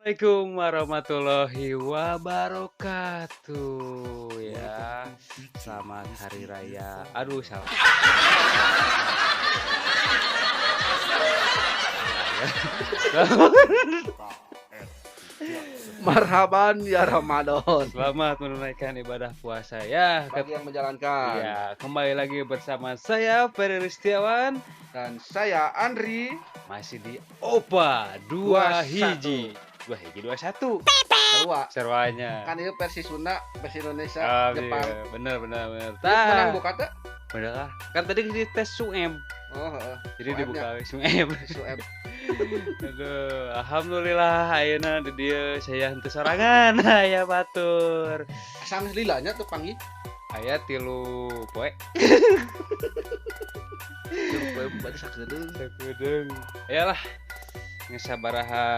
Assalamualaikum warahmatullahi wabarakatuh ya. Selamat hari raya. Aduh, salah. Marhaban ya Ramadan. Selamat menunaikan ibadah puasa ya. Bagi yang menjalankan. Ya, kembali lagi bersama saya Ferry Ristiawan dan saya Andri, masih di Opa 2 hiji. 2 hiji 21. Sarua. Sarwanya. Kan itu versi Sunda, versi Indonesia, Jepang. Iya, bener. Tah. Menang buka teh? Bener lah. Kan tadi di tes Suem. Oh, heeh. Jadi dibuka Suem. Suem. Aduh, alhamdulillah ayeuna di dieu saya henteu sorangan aya batur. Asa geus lila nya teu panggih. Aya 3 poe. 3 poe berarti sakedeung. Sakedeung. Ayalah. Geus sabaraha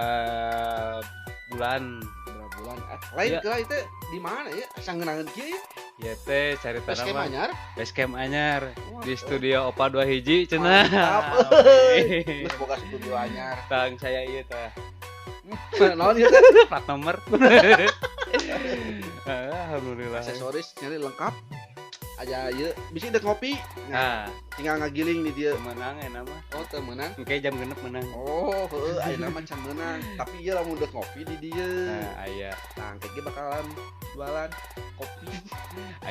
bulan. Berapa bulan? Lain ya. Ke itu di mana ya? Asa ngeunaheun kieu ya? Ya teh carita nama. Anyar. Basecamp anyar di studio Opa 2 hiji cenah. Geus boga studio anyar. Tang saya ieu tah. Naon ieu teh? Plat nomor. Alhamdulillah. Aksesoris nyari lengkap. Aja ieu bisi dek ngopi. Nah, tinggal ngagiling di dieu. Menang enak mah. Oh, teu meunang. Engke jam 6 menang. Oh, heueuh ayeuna mah can meunang. Tapi ieu lamun dek ngopi di dieu. Nah, aya. Nah, engke ge bakalan jualan kopi.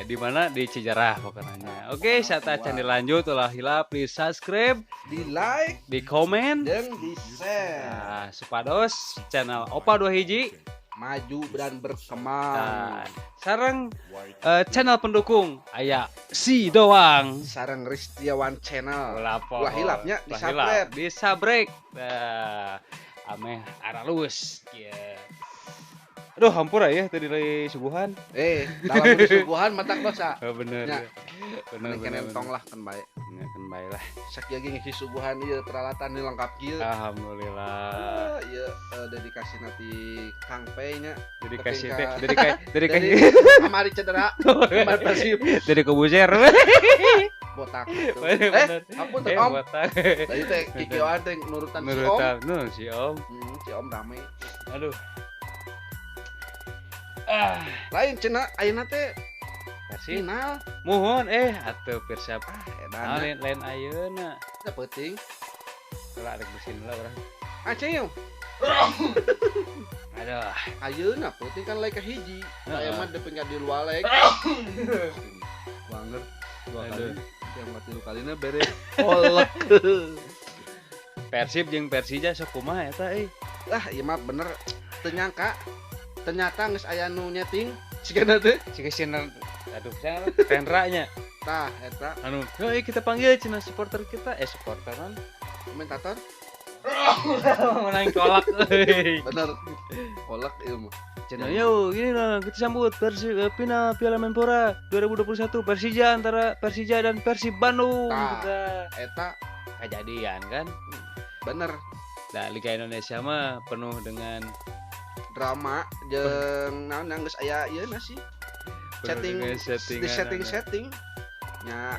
Di mana? Di Cijarah pokoknya. Oke, saat acan dilanjut ulah hilap di subscribe, di like, di komen, dan di share. Nah, supados channel Opa 2 hiji maju dan berkembang. Nah, sareng channel pendukung aya si doang. Sareng Ristiawan channel. Ulah hilapnya di subscribe, di subrek. Nah, ameh aralus. Yeah. Aduh, hampura ya tadi dari suguhan. Dalam suguhan matak dosa. Oh, bener. Ya. Bener. Bener tong lah kan bae. Ya, kan bae lah. Sakieu ge ngisi suguhan ieu peralatan ieu lengkap kieu. Alhamdulillah. Ieu dedikasi nanti Kang P nya. Dedikasi teh, dedikasi kamari cedera. Kamari Persib. Dari Kobuzer. Botak gitu. Ampun teh Om. Tadi teh kikioan teh nurutan si Om. Nurutan si Om. Si Om rame. Aduh. Lain cenah ayeuna teh final. Muhun atuh Persib. Ah, edan. Lain ayeuna. Teu penting. Lah arek bersin lah urang. Aceu. Aduh. Ayeuna penting kan lain ka hiji. Aya mah depan ka di luar leg. Wanger dua kali. Yang mati 3 kalina beres. Kolek. Persib jeung Persija sok kumaha eta euy. Lah ieu mah bener teu nyangka. Ternyata geus aya nu nyeting sigana teh siga sinar aduh saya Rendra nya tah eta anu heuy kita panggil cenah supporter kita supporter kan komentator menang kolak euy bener kolak ieu mah cenah yo gini lah kita sambut final Piala Menpora 2021 Persija antara Persija dan Persib Bandung tah eta kejadian kan bener. Nah Liga Indonesia mah penuh dengan drama jeung naon yang geus aya ieu na sih setting di setting nya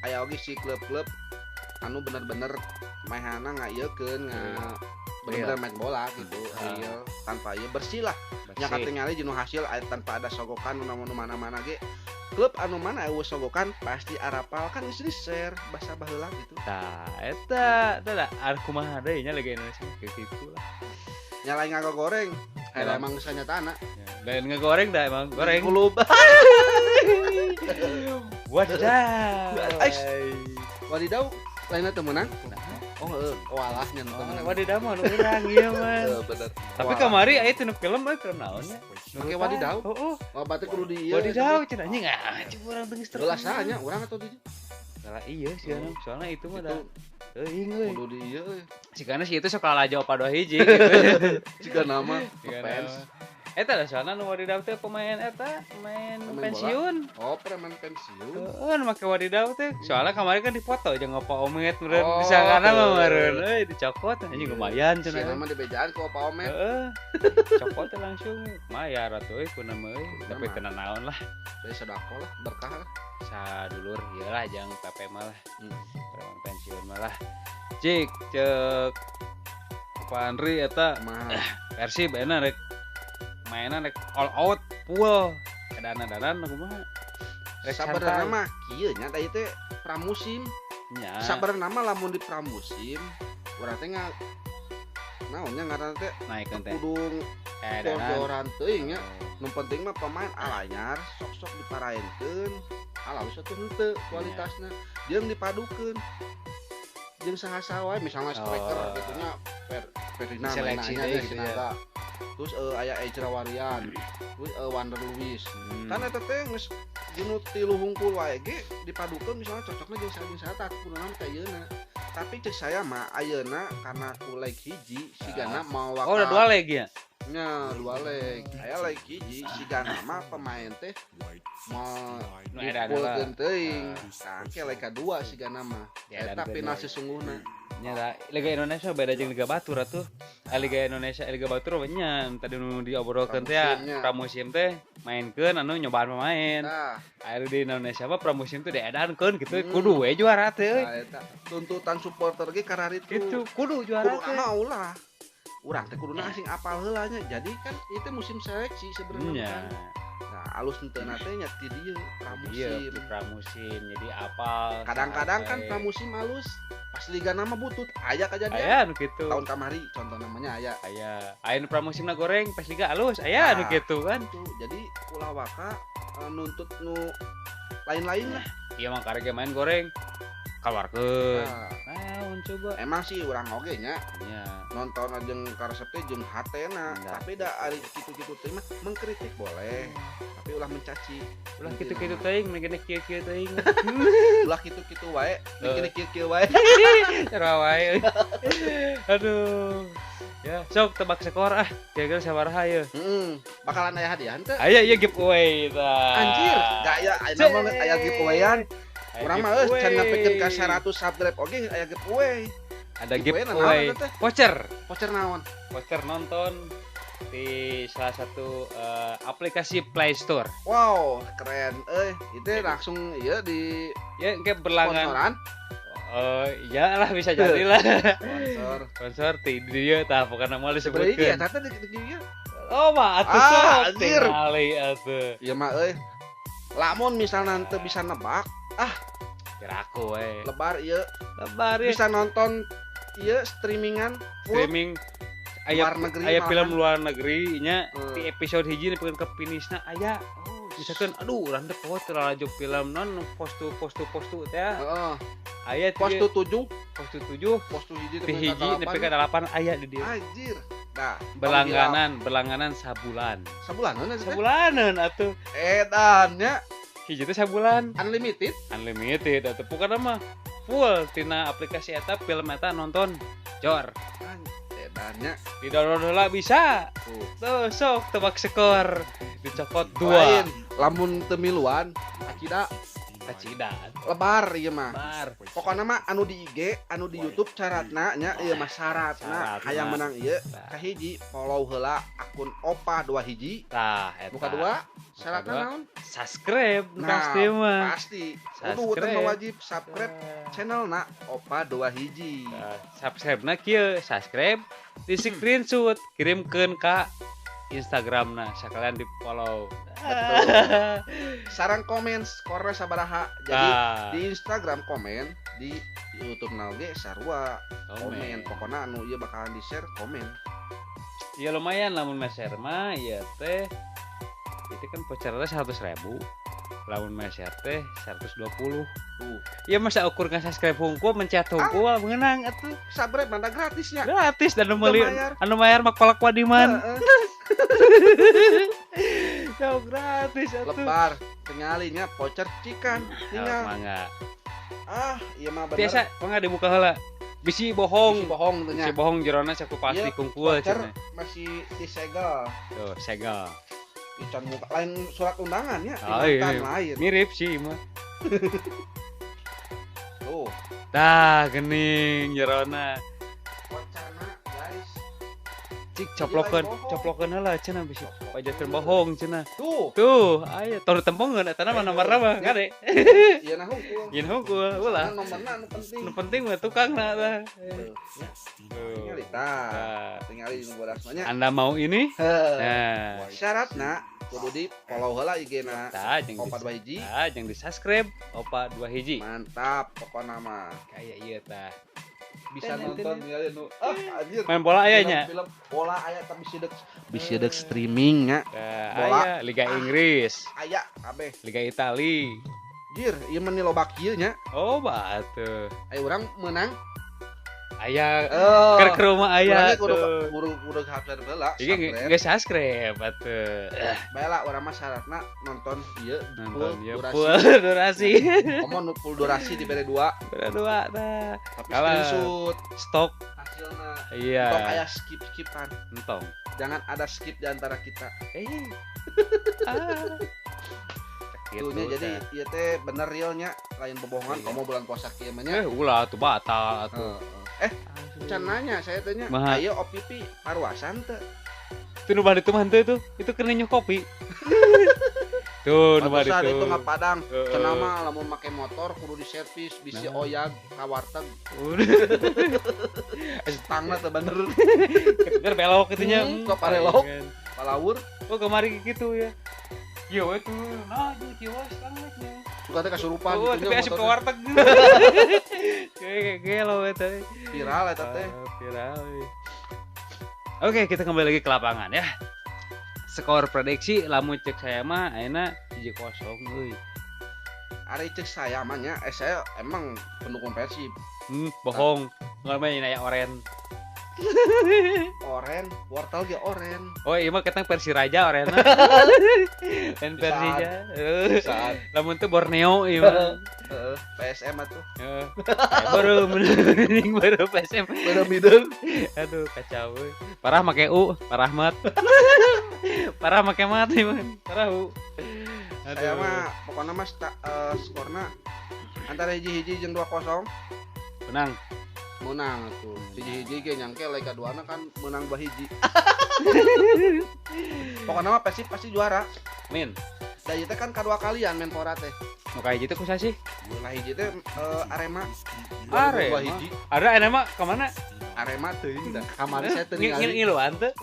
aya oge si klub-klub anu bener-bener maehana ngaieukeun bener-bener main bola gitu real tanpa ieu bersih lah nya katingali jeung hasil tanpa ada sogokan nu mana-mana ge klub anu mana eueuh sogokan pasti arapal kan geus di-share basa baheula gitu tah eta tah ar kumaha deui nya Liga Indonesia kitu lah. Nyalain ngagoreng, kayak emang sanyatana. Dan ngegoreng dah emang goreng. Kulub. Wadidaw. Wadidaw, lainnya teu meunang. Oh, heeh, walah nya teu meunang. Wadidaw mah nu urang ieu mah. Bener. Tapi kamari aya teu film euy film naon nya? Make wadidaw. Heeh. Oh, berarti kudu di ieu. Wadidaw cenah anjing ah, cik urang teu geus terkenal. Gelas nya urang atau di Salah iya sih soalnya itu mah dah. Euy euy. Kudu di ieu euy. Sigana sih itu sok lalajo Opa 2 hiji gitu. Siga nama fans. Eta lah soalna nu wadidaw teh pemain eta, pemain pensiun. Bola. Oh, pemain pensiun. Heeh, nu make wadidaw teh. Soalnya kemarin kan dipoto jeung Opa Omet meureun disangkana mah meureun euy dicokot anjing lumayan cenah. Sia mah dibejaan ku Opa Omet. Heeh. Cokot teh langsung mayar atuh euy kuna mah euy. Tapi teu naon lah. Dari sedekah lah, berkah lah. Sadulur ieu lah jang PP mah lah. Preman pensiun mah lah. Cik, cek Pak Andri eta mah. Persib ayeuna rek mainan rek all out full edan-edanan kumaha. Rek Sabenerna mah kieu nya da ieu teh pramusim. Nya. Sabenerna mah lamun di pramusim urang teh naon nya ngaranna teh naikeun teh. Kudu Edanan. jor-joran teuing nya. Nu penting mah pemain alanyar sok-sok diparaenkeun. Alus atuh henteu kualitasna. Jeung dipadukeun. Jeung saha-saha wae misalnya striker gitu nya Ferdinand Seleksi mainnya deui gitu ya. Terus aya Ezra Warian, terus Wander Luiz. Kan eta teh geus jenuh tilu hungkul wae ge dipadukeun misalnya cocokna jeung saha jeung saha tah kuduna ka ayeuna. Tapi cek saya mah ayeuna karena ku leg hiji sigana mau Oh, udah dua leg ya? Nya, dua leg. Aya leg hiji sigana mah pemain teh mau Nu edan dipulkeun teuing. Tah ke leg kadua sigana mah. Eta final sesungguhna. Nya da, Liga Indonesia beda jeung Liga Batur atuh. Liga Indonesia, Liga Batur we nya tadi nu diobrolkeun teh pramusim teh mainkeun anu nyobaan pemain. Tah. Aya di Indonesia mah pramusim teh diedankeun kitu kudu we juara teh euy. Tah eta tuntutan supporter ge kararitu. Kitu kudu juara teh. Kudu ulah. Urang teh kuduna asing apal heula nya. Jadi kan itu musim seleksi sebenarnya kan. Nah, alus henteu na teh nya ti dieu pramusim. Iya, pramusim. Jadi apal. Kadang-kadang kan pramusim alus pas liga nama butut aya kejadian. Aya nu kitu. Tahun kamari contoh namanya aya. Aya. Aya nu pramusimna goreng pas liga alus aya nu kitu kan. Tuh, jadi ulah waka nuntut nu lain-lain lah. Iya mah karek main goreng kaluarkeun. Naon coba. Emang sih urang oge nya. Nya. Nonton jeung karesep teh jeung hatena, tapi da ari kitu-kitu teh mah mengkritik boleh, tapi ulah mencaci. Ulah kitu-kitu teuing, mengkene kieu-kieu teuing. Ulah kitu-kitu wae, mengkene kieu-kieu wae. Cara wae. Aduh. Ya, sok tebak skor ah. Kira-kira sabaraha ieu? Heeh. Bakalan aya hadiah henteu? Aya ieu giveaway tah. Anjir, gaya aya mah aya giveawayan. Urang mah euy can nepikeun ka 100 subscribe oge aya giveaway. Ada giveaway. Voucher. Voucher naon? Voucher nonton di salah satu aplikasi Play Store. Wow, keren euy. Itu langsung ieu di ya engke berlangganan. Ya lah bisa jadi lah. Sponsor. Sponsor ti dieu tah pokona moal disebutkeun. Iya, tah di dieu. Oh, mah atuh sok tingali atuh. Ieu mah euy. Lamun misalna teu bisa nebak, ah kira aku we. Lebar ieu. Lebar ieu. Bisa nonton ieu streamingan full. Streaming aya aya film luar negeri nya di episode hiji nepikeun ka finishna aya. Oh, misalkan aduh urang teh poho teu lalajo film non postu teh. Heeh. Aya postu 7, postu 7, postu hiji nepi ka 8 aya di dieu. Anjir. Nah, berlangganan sabulan. Sabulanan atuh. Sabulanan atuh. Edan nya. Hiji teh sabulan. Unlimited? Unlimited atuh pokona mah full tina aplikasi eta film eta nonton jor. Edan nya. Di download heula bisa. Tuh sok tebak skor dicopot 2. Lain, lamun teu miluan acida Kacida. Lebar ieu mah. Lebar. Pokona mah anu di IG, anu di YouTube caratna nya ieu mah syaratna hayang menang ieu kahiji follow heula akun Opa 2 hiji. Tah eta. Nu kadua syaratna naon? Subscribe nah, pasti mah. Pasti. Kudu teu wajib subscribe channelna Opa 2 hiji. Nah, subscribe-na kieu, subscribe di screenshot kirimkeun ka Instagramna sekalian di follow. Betul. Sarang komen skornya sabaraha. Jadi di Instagram komen, di YouTube na oge sarua komen. Pokoknya anu ieu bakalan di-share komen. Ya lumayan lamun share mah ieu teh. Itu kan vouchernya 100.000. Lamun share teh 120. Tuh. Ya masa ukur nge-subscribe hungkul mencet hungkul mengenang atuh. Subscribe mana gratis ya? Gratis dan anu meuli anu mayar mah kolak wadiman. Jauh gratis atuh. Lebar tingalinya voucher cikan tinggal. Mangga. Ah, ieu mah bener. Biasa mangga dibuka heula. Bisi bohong. Bisi bohong teh nya. Bisi bohong jerona saku pasti kungkul cenah. Masih disegel. Tuh, segel. Ican muka lain surat undangan ya, oh, iya. Lain. Mirip sih mah. Tuh. Tah gening jerona. Wacana guys. Cik coplokeun, coplokeun heula cenah bisi pajakeun bohong cenah. Tuh. Tuh, aya tong ditempongkeun eta mah nomorna mah kade. Ieu na hungkul. Ieu hungkul ulah. Nomorna anu penting. Nu penting mah tukangna tah. Tingali tah. Tingali nu bodas mah nya. Anda mau ini? Nah, syaratna kudu di follow heula IG-na. Tah jeung Opa 2 hiji. Tah jeung di subscribe Opa 2 hiji. Mantap pokona mah. Kayak ieu tah. Bisa nonton ya nu anjir. Main bola aya nya. Film bola aya tapi bisi deuk streaming nya. Bola aya Liga Inggris. Aya kabeh. Liga Itali. Jir, ieu mah loba kieu nya. Oh, batuh. Aya urang meunang. Aya keur ke rumah aya. Kudu subscribe heula. Ieu geus subscribe atuh. Bae lah urang mah syaratna nonton ieu full durasi. Komo nu full durasi dibere 2. Bere 2 tah. Tapi screenshot stok hasilna. Iya. Entong aya skip-skipan. Entong. Jangan ada skip di antara kita. Gitu, jadi ieu teh bener realnya lain bobohongan komo bulan puasa kieu mah nya. Ulah atuh batal atuh. Can nanya saya tanya, ayo OPP paruasan teu? Itu nu bari itu mah henteu itu, itu keur ninyu kopi. Tuh nu bari itu. Itu ngapadang. Cenah mah lamun make motor kudu diservis bisi oyag ka warteg. Stangna teu bener. Keter belok kitu nya. Kok parelok. Palawur. Oh kemari kitu ya. Iya we tuh, nah jeung kieu stangna nya. Suka teh kasurupan gitu nya. Tapi asup ke warteg. Kayak gelo eta. Viral eta teh. Viral. Oke, kita kembali lagi ke lapangan ya. Skor prediksi lamun cek saya mah ayeuna 1-0 euy. Ari cek saya mah nya, saya emang pendukung Persib. Bohong. Enggak main aya oren. Oren, wortel ge oren. Oh, iya mah ketang Persiraja orena. Dan Persija. Saat. Lamun teu Borneo ieu mah. Heeh, PSM atuh. Heeh. Baru mending baru PSM. Baru middle. Aduh, kacau. Parah make U, parah mat. Parah make mat ieu mah. Parah U. Aduh. Saya mah pokona mah skorna antara hiji-hiji jeung 2-0. Menang. Menang tuh. Hiji-hiji ge nyangke lain kaduana kan menang 2 hiji. Pokoknya mah Persib pasti juara. Min. Da ieu teh kan kadua kalian Menpora teh. Nu ka hiji teh kusaha sih? Nu ka hiji teh Arema. Arema. Hiji. Ada Arema ka mana? Arema teuing da. Kamari saya teu ningali. Ngiluan teh.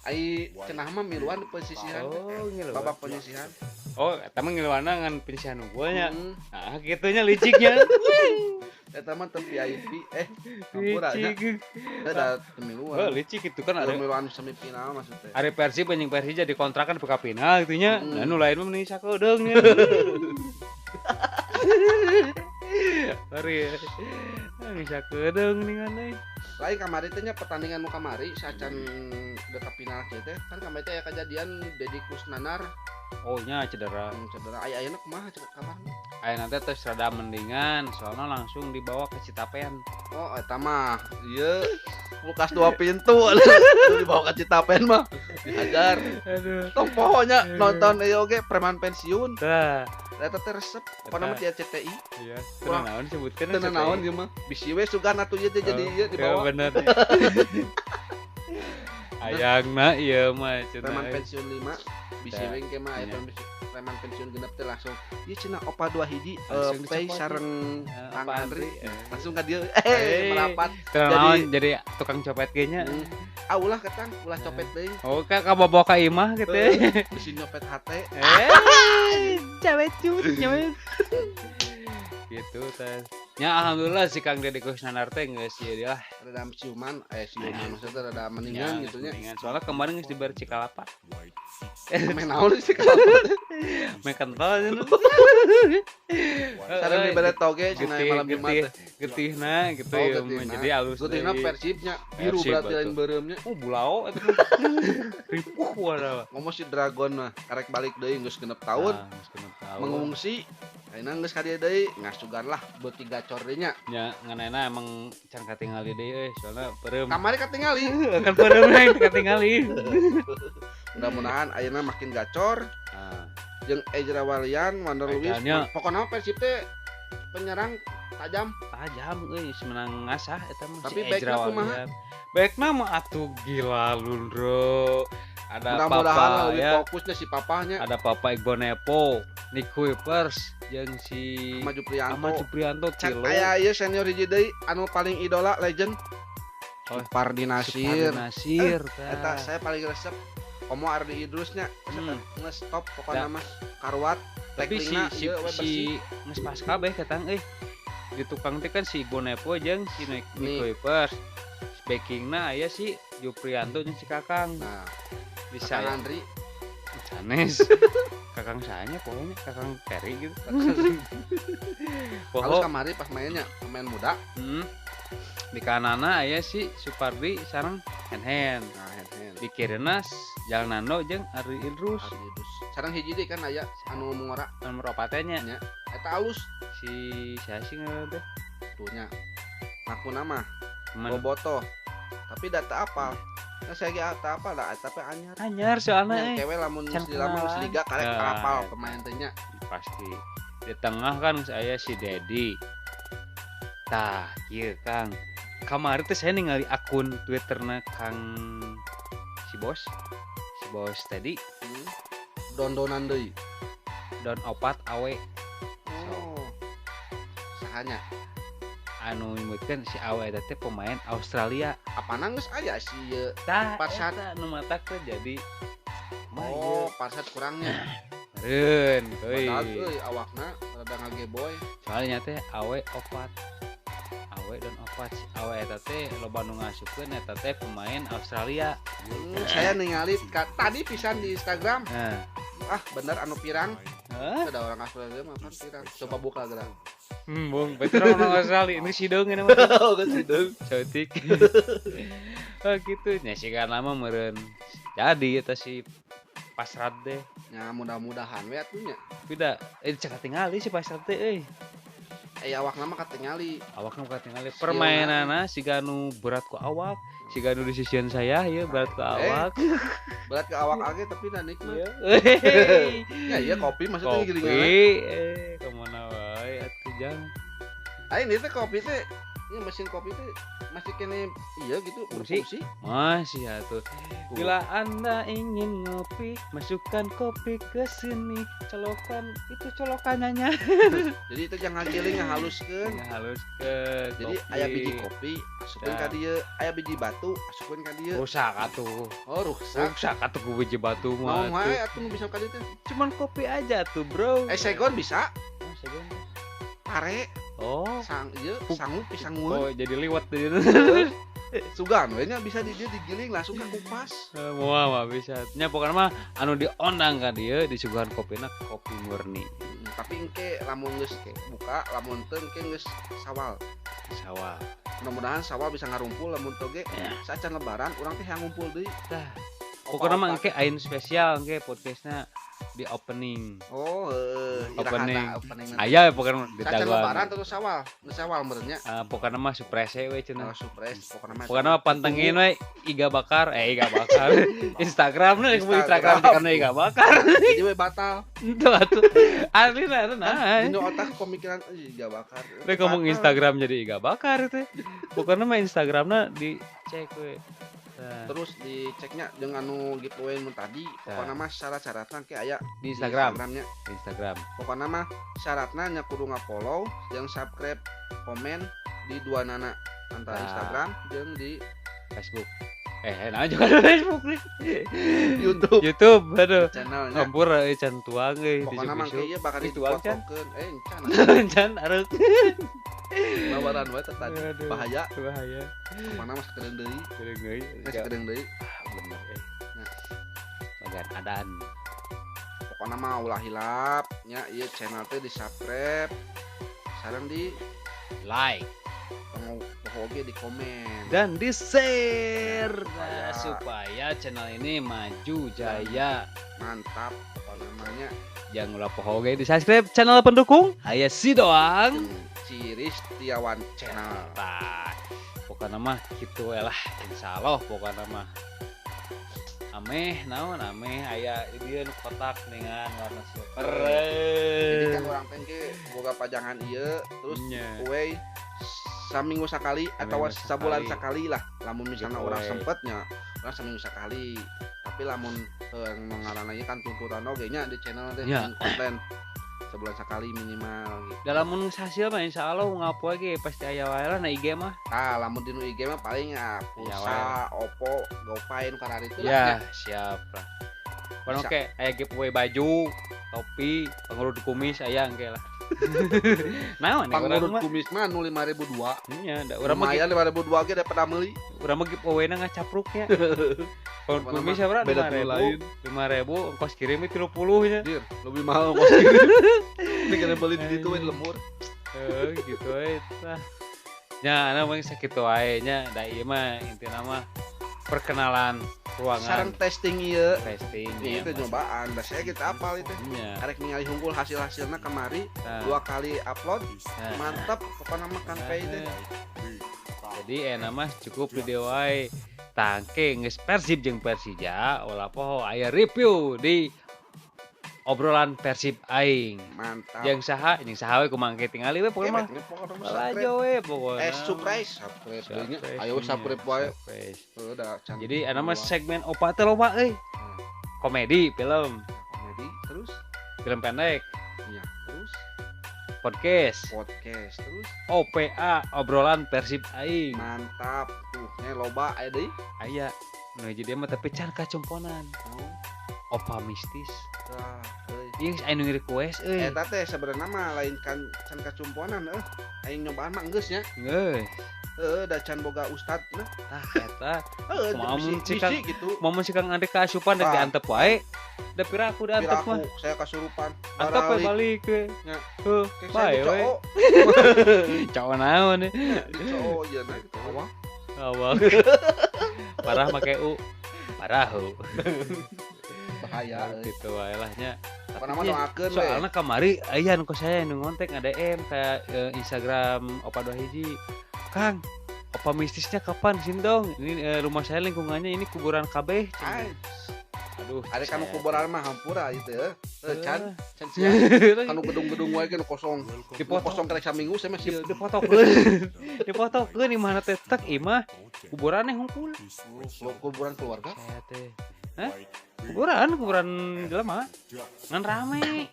Ai cenah mah miluan pesisihan. Oh, ngiluan. Babak penyisihan. Oh, eta mah ngiluanna ngan penyisihan unggul nya. Nah, kitu nya liciknya. Eta mah teu VIP hampura nya. Eta teu miluan. Oh, licik itu kan ada miluan semifinal maksudnya. Ari Persib anjing Persija dikontrakan ke final gitu nya. Nah, nu lain mah mending sakedeung nya. Ari. Geus sakedeung ningan euy. Lain kamari teh nya pertandingan nu kamari sacan deuk final kieu teh kan kamari teh aya kejadian Deddy Kusnanar. Oh nya cedera. Cedera aya ayeuna kumaha kabarna? Ayeuna teh tos rada mendingan soalna langsung dibawa ke Citapen. Oh eta mah ieu kulkas 2 pintu dibawa ke Citapen mah dihajar. Aduh. Tong poho nya nonton ieu oge preman pensiun. Tah. Eta teh resep pokona mah di RCTI. Iya. Teu naon sebutkeun. Teu naon ieu mah. Bisi we sugan atuh ieu teh jadi ieu dibawa. Bener. Ayangna ieu mah cenah. Preman pensiun 5 bisi we engke mah aya preman pensiun genep teh langsung ieu cenah opa 2 hiji pay sareng Kang Andri langsung ka dieu merapat. Jadi tukang copet ge nya. Ah ulah ketang, ulah copet deui. Oh, ka kabawa ka imah gitu. Bisi nyopet hate. Cewek cut, cewek. Gitu teh. Ya alhamdulillah si Kang Deddy Kusnanar teh geus ieu lah. Rada siuman, siuman maksudnya rada mendingan gitu nya. Soalnya kemarin geus diberi Cikalapa. Main naon sih Cikalapa teh? Main kental cenah. Sareng dibere toge cenah malam Jumat teh. Getihna gitu ya, jadi alus. Getihna Persibnya biru berarti lain beureumnya. Oh, bulao eta. Ripuh wadah. Ngomong si Dragon mah karek balik deui geus 6 tahun. Geus 6 tahun. Mengungsi. Ayeuna geus ka dieu deui, ngasugan lah beuki gacor deui nya. Nya ngeunana emang can katingali deui euy, soalna peureum. Kamari katingali. Kan peureum we katingali. Mudah-mudahan ayeuna makin gacor. Jeung Ezra Walian, Wander Luiz, pokona Persib teh penyerang Tajam. Tajam euy menang ngasah eta mah. Tapi backna kumaha? Backna mah atuh gila Lundro. Ada mudah-mudahan Papa lebih ya. Fokusnya si papahnya. Ada Papa Iqbal Nepo, Nick Kuipers jeung si Ahmad Juprianto. Ahmad Juprianto tilu. Aya ieu senior hiji deui anu paling idola legend. Oh, Supardi Nasir. Supardi Nasir. Eta saya paling resep. Komo Ardi Idrusnya nge-stop pokoknya mah karuat. Tapi si geus pas kabeh ketang euy. Di tukang teh kan si Iqbal Nepo jeung si Nick Kuipers. Backingna aya si Juprianto jeung si Kakang. Nah, bisa Kakang Andri sanes. Kakang sanya pokoknya Kakang Terry gitu. Halus kamari pas mainnya pemain muda. Di kanana aya si Supardi sareng Hen-Hen. Nah, Hen-Hen. Di kirina Jalnando jeung Ardi Idrus. Sareng hiji deui kan aya anu mungora nomor 4 nya. Nya. Eta alus si siapa sih ngaranna teh? Tuh nya. Ngaku nama Boboto. Tapi data apal. Nah, saya ge apa lah, tapi anyar. Anyar soalnya. Kewe lamun lama geus liga karek apal pemain teh nya. Pasti. Di tengah kan saya si Dedi. Tah, kieu Kang. Kamari teh saya ningali akun Twitterna Kang si bos tadi. Dondonan deui. Don opat awe. Oh. Sahanya? Anu nyebutkeun si awe eta teh pemain Australia. Apana geus aya si ieu Parsat nu matak teh jadi oh, Parsat kurangnya. Meureun euy. Padahal euy awakna rada ngageboy. Soalnya teh awe opat. Awe dan opat si awe eta teh loba nu ngasupkeun eta teh pemain Australia. Saya ningali tadi pisan di Instagram. Ah, bener anu pirang. Ada orang Australia mah kan pirang. Coba buka gerak. Bung, betul orang Australia ini sideung ini mah. Oh, kan sideung. Cotik. Oh gitu nya siga nama meureun. Jadi eta si Pasrat deh. Ya mudah-mudahan we atuh nya. Beda, cek katingali si Pasrat teh euy. Awakna mah katingali. Awakna katingali permainanna siga nu berat ku awak, siga nu di sisian saya ieu berat ku awak. Berat ke awak age tapi da nikmat. Ya iya kopi maksudnya gilingan. Kopi kemana wae atuh jang. Aing ieu teh kopi teh, ini mesin kopi teh masih kene iya gitu berfungsi. Masih atuh. Bila Anda ingin ngopi, masukkan kopi ke sini, colokan itu colokannya. Jadi itu jangan giling ngahaluskeun. Ngahaluskeun. Jadi aya biji kopi, asupkeun ka dieu, aya biji batu, asupkeun ka dieu. Rusak atuh. Oh, rusak. Rusak atuh ku biji batu mah. Naon wae atuh nu bisa ka dieu teh? Cuman kopi aja tuh, Bro. Segon bisa? Oh, segon. Pare. Oh, sang ieu sangu pisangueun. Oh, jadi liwat deui. Sugan we nya bisa di dieu digiling langsung ka kupas. Moal mah bisa. Nya pokona mah anu diondang ka dieu disuguhan kopina kopi murni. Tapi engke lamun geus buka, lamun teu engke geus sawal. Sawal. Mudah-mudahan sawal bisa ngarumpul lamun teu ge saacan lebaran urang teh hayang ngumpul deui. Tah. Pokona mah engke ayeuna spesial engke podcastna di opening. Oh, opening. Aya pokona di lebaran terus sawal. Nu sawal meureun nya. Pokona mah surprise we cenah. Oh, surprise pokona mah. Pokona mah pantengin we iga bakar, iga bakar. Instagram nu Instagram kana iga bakar. Jadi we batal. Henteu atuh. Aslina eta nah. Dina otak pemikiran iga bakar. Rek ngomong Instagram jadi iga bakar teh. Pokona mah Instagramna dicek we. Nah. Terus diceknya dengan nu giveaway nu tadi, pokoknya mah syarat-syaratna ke aya di Instagram. Instagramnya. Instagram. Pokoknya mah syaratna nya kudu nga-follow, jeung subscribe, komen di dua nana antara Instagram jeung di Facebook. Nah juga ada Facebook nih. YouTube aduh. Channelnya. Hampur can tuang euy. Pokoknya mah ieu bakal dipotongkeun. Encan. Encan areuh. Lawaran wae teh tadi. Bahaya. Bahaya. Pokoknya mah sakedeung deui. Sakedeung deui. Sakedeung deui. Bener euy. Nah. Bagian adan. Pokoknya mah ulah hilap nya ieu channel teh di-subscribe. Sareng di like. Oke di komen dan di share supaya channel ini maju jaya. Mantap apa namanya. Jangan lupa oke di subscribe channel pendukung Aya si doang Ciristiawan Channel. Nah, pokoknya mah gitu lah, insyaallah pokoknya mah ameh naon ameh aya di dieu kotak dengan warna silver. Jadi kan orang teh ge boga Boga pajangan ieu terus giveaway saminggu sakali atau sabulan sakali lah. Lamun misalnya orang sempetnya orang saminggu sakali. Tapi lamun ngaranna ieu kan tuntutan oge nya di channel teh konten sebulan sekali minimal gitu. Dalam mun hasil mah insyaallah ngapo ge pasti aya wae lah na IG mah. Tah lamun dinu IG mah paling ya pulsa, Oppo, GoPay nu kararitu lah. Ya, siap lah. Pan oke aya giveaway baju, topi, pangurut kumis aya engke lah. Naon pangurut kumis mah nu 5002. Nya, da urang mah lumayan 5002 ge daripada meuli. Urang mah giveaway-na ngacapruk nya. Pangurut kumis sabaraha? 5000. 5000 ongkos kirim 30 nya. Dir, lebih mahal ongkos kirim. Ini kena beli di ditu we lembur. Heuh, gitu we tah. Nya, ana mah sakitu wae nya, da ieu mah intina mah perkenalan ruangan. Sareng testing ieu. Testing. Ieu teh nyobaan, da saya kita apal itu. Karek ningali hungkul hasil-hasilna kamari 2 kali upload. Mantap pokona mah Kang Pei teh. Jadi enak mah cukup di dieu wae. Tangke geus Persib jeung Persija, ulah poho aya review di obrolan Persib aing. Mantap. Jeung saha we kumaha engke tingali we pokona mah. Lalajo we pokona. Surprise, subscribe. Ayo subscribe wae. Jadi ana mah segmen opat teh loba euy. Komedi, film. Komedi terus film pendek. Iya, terus podcast. Podcast terus OPA obrolan Persib aing. Mantap. Tuh, nya loba aya deui. Aya. Nu hiji deui mah tapi can kacumponan. Opa mistis. Tah, euy. Ieu geus aya nu request euy. Eta teh sebenarnya mah lain kan can kacumponan euy. Aing nyobaan mah geus nya. Geus. Heeh, da can boga ustad nah. Tah eta. Heeh, kumaha gitu. Momen si Kang Andre kaasupan da diantep wae. Da pira aku diantep mah. Saya kasurupan. Antep we balik we. Nya. Heuh, bae we. Cowok naon? Cowok ieu na gitu. Awak. Awak. Parah make u. Parah hu. Bahaya gitu wae lah nya. Pokona mah doakeun we. Soalna kamari aya nu saya nu ngontek nge-DM ka Instagram Opa 21. Kang, opa mistisnya kapan sini dong? Ini rumah saya lingkungannya ini kuburan kabeh. Aduh, ada kanu kuburan mah hampura itu ya. Can sia. Kanu gedung-gedung wae kan kosong. Dipotong kosong karek saminggu saya masih dipotokeun. Dipotokeun di mana teh tek imah kuburannya hungkul. Kuburan keluarga? Saya teh. Hah? Kuburan jelema. Ngan rame.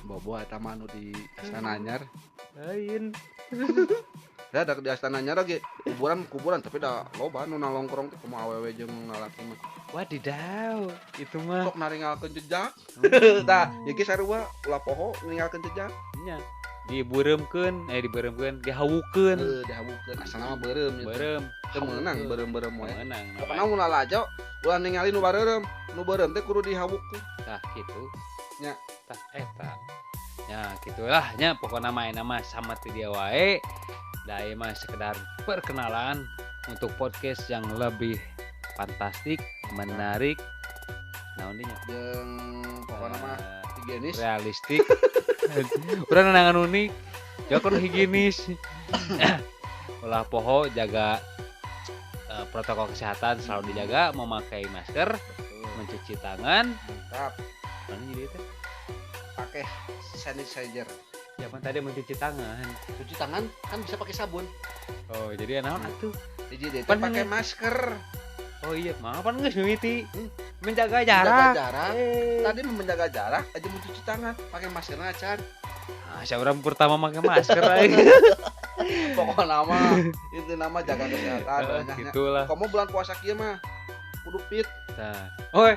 Bobo eta mah anu di Astana Anyar. Lain. Da di Astana Anyar ge kuburan tapi da loba nu nalongkrong teh kumaha awewe jeung lalaki mah. Wadidaw, itu mah sok naringalkeun jejak. Tah, ieu ge sarua ulah poho ninggalkeun jejak. Nya. Dibeuremkeun, dihawukeun. Heuh, dihawukeun asalna mah beureum ieu. Beureum. Teu meunang beureum-beureum wae. Meunang. Pokona mun lalajo ulah ningali nu bareureum, nu beureum teh kudu dihawukeun. Tah kitu. Nya. Tah eta. Ya gitulah nya pokona mah nama sama ti dia wae. Da ieu mah sekedar perkenalan untuk podcast yang lebih fantastik, menarik. Naon deui nya? Jeung pokona mah higienis, realistik. Urang nangan unik, jauh higienis. Ulah poho jaga protokol kesehatan selalu dijaga, memakai masker, mencuci tangan. Mantap. Mana jadi itu? Pakai sanitizer. Ya kan tadi mencuci tangan. Cuci tangan kan bisa pakai sabun. Oh, jadi naon atuh? Jadi pakai masker. Oh iya, maaf kan geus mimiti. Menjaga jarak. Menjaga jarak. Tadi menjaga jarak aja mencuci tangan, pakai masker acan. Ah, saya orang pertama pakai masker aja. Pokoknya nama itu nama jaga kesehatan. Gitulah. Kamu bulan puasa kieu mah kudu fit. Tah. Oh,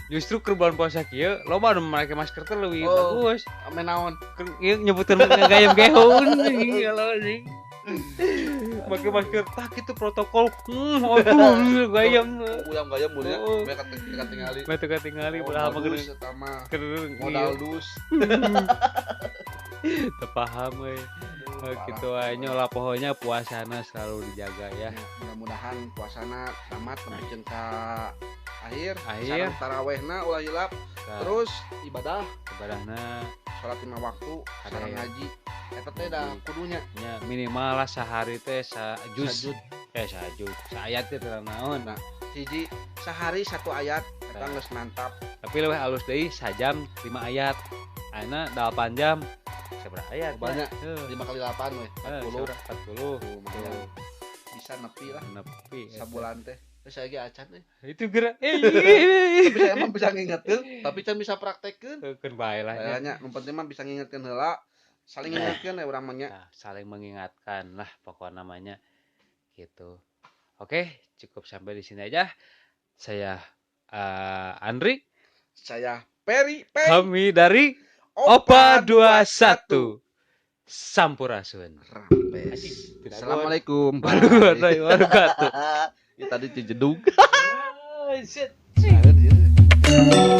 justru ke bulan puasa kieu loba nu make masker teh leuwih bagus. Ame naon? Ieu nyebuteun ngagayem gehun kalau anjing. Pakai masker tak itu protokol. Aduh, gayam. Gayam mulia. Mereka tingali. Mereka tingali ulah mah modal dus. Teu paham euy. Gitu aja lah pokoknya puasana selalu dijaga ya. Mudah-mudahan puasana tamat sampai ka akhir. Sareng tarawehna ulah hilap. Terus ibadah. Ibadahna salat 5 waktu, sareng ngaji. Eta teh da kudunya. Nya minimal lah sehari teh sajuz. Sajuz. Saayat teh teu naon. Nah, hiji sehari 1 ayat eta geus mantap. Tapi leuwih alus deui sajam 5 ayat. Ayeuna 8 jam sabaraha aya? Banyak. Heuh. 5 kali 8 we, 40. Sabaraha? 40. Lumayan. Bisa nepi lah Nepi eta. Sabulan teh. Terus saya ge acan euy. Itu gerak. Eh. Tapi saya mah bisa ngingetkeun, tapi can bisa praktekkeun. Keun bae lah nya. Nya, nu penting mah bisa ngingetkeun heula. Saling ngingetkeun ya urang mah nya. Nah, saling mengingatkan lah pokok namanya gitu. Oke, cukup sampai di sini aja. Saya Andri, Saya Peri Peri. Kami dari Opa 21. Sampurasun. Rampes. Anjing, tidak. Assalamualaikum. Warahmatullahi wabarakatuh. Ya tadi cijedug. Ah, shit. Nah,